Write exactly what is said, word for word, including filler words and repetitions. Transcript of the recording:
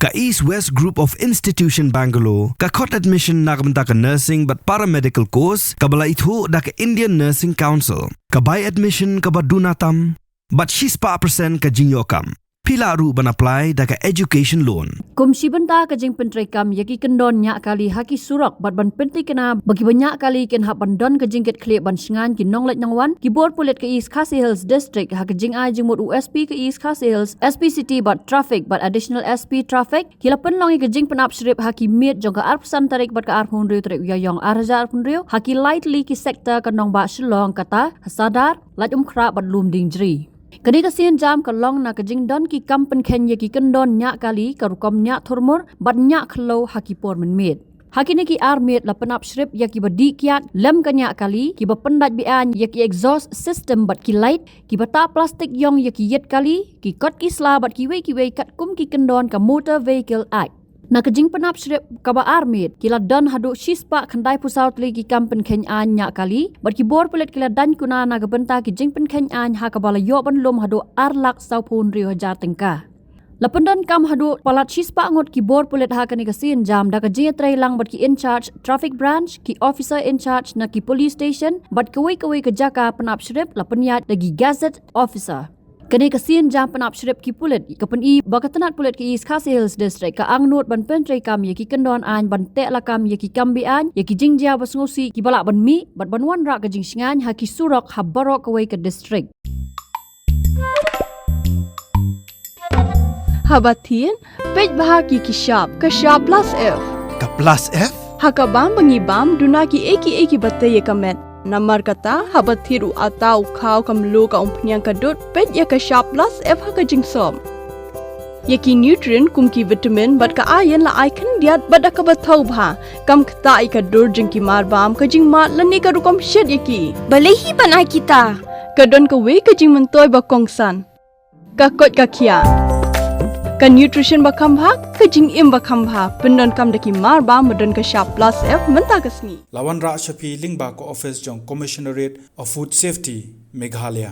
Ka East West Group of Institution Bangalore ka khot admission na ka bynta ka nursing bad paramedical course kaba la ithuh da ka Indian Nursing Council. Ka bai admission kaba duna tam bad shispah percent ka jingïoh kam. Phi lah ruh ban apply da ka education loan. Kum shi bynta ka jingpyntreikam ïa ki kyndon ñiah kali ha ki surok bad ban pyntikna ba kiba ñiah kali kin hap ban don ka jingkitkhlieh ban shngaiñ ki nongleit nongwan, ki bor pulit ka East Khasi Hills District ha ka jingai jingmut u S P ka East Khasi Hills, S P City bad Traffic bad Additional S P Traffic ki la pynlong ïa ka jingpynap shrip ha ki miet jong ka arphew san tarik bad ka arphew hynriew tarik u Ïaïong ar hajar arphew hynriew ha ki lai tylli ki sector ka nongbah Shillong kata ha Sadar, Laitumkhrah bad Lumdiengjri. Kane ka sienjam ka long na ka jingdon ki kam pynkheiñ ïa ki kyndon ñiah kali ka rukom ñiah thurmur bad ñiah khloo ha ki por mynmiet. Ha kine ki ar miet la pynap shrip ïa kiba dih kiad lem ka ñiah kali, kiba pyndait be-aiñ ïa ki exhaust system bad ki light, kiba tah plastik ïong ïa ki ïit kali, ki kot ki sla bad kiwei kiwei katkum ki kyndon ka Motor Vehicle Act. Na ka jingpynap shrip kaba ar miet ki la don haduh shispah khyndaiphew saw tylli ki kam pynkheiñ aiñ ñiah kali bad ki bor pulit ki la daiñ kuna na ka bynta ki jingpynkheiñ aiñ ha kaba la ïoh ban lum haduh ar lak sawphew hynriew hajar tyngka. La pyndonkam haduh palat shispah ngut ki bor pulit ha kane ka sienjam da ka jingïatreilang bad ki in charge traffic branch, ki officer in charge na ki police station bad kawei kawei ka jaka pynap shrip la pynïaid da ki gazette officer. Kane ka sienjam pynap shrip ki pulit ka pyni ba ka tnat pulit ka East Khasi Hills District ka angnud ban pyntreikam ïa ki kyndon aiñ ban teh lakam ïa ki kam be-aiñ, ïa ki jingjia ba sngewsih kiba lah ban mih bad ban wanrah ka jingshngaiñ ha ki surok ha baroh kawei ka district. Haba thied, peit bha ki ki shap, ka shap plus F. Ka plus F? Ha ka bam ba ngi bam duna kiei kiei kiba tei ïa ka met. Namar kata, haba thied u atta, u khaw, ka mluh, ka umphniang, ka dud, peit ïa ka shap plus F ha ka jingsop. Ïa ki nutrient kum ki vitamin bad ka iron la ai khyndiat bad da kaba thaw bha. Kam ktah ïa ka dur jong ki marbam, ka jingmad lane ka rukom shet ïa ki. Balei hi ban ai kita? Ka don kawei ka jingmyntoi ba kongsan. Ka koit ka khiah. Ka nutrition ba kham bha, ka jingim ba kham bha. Pyndonkam da ki marbam ba don ka shap plus F mynta ka sngi. La wanrah sha phi lyngba ka office jong Commissionerate of Food Safety, Meghalaya.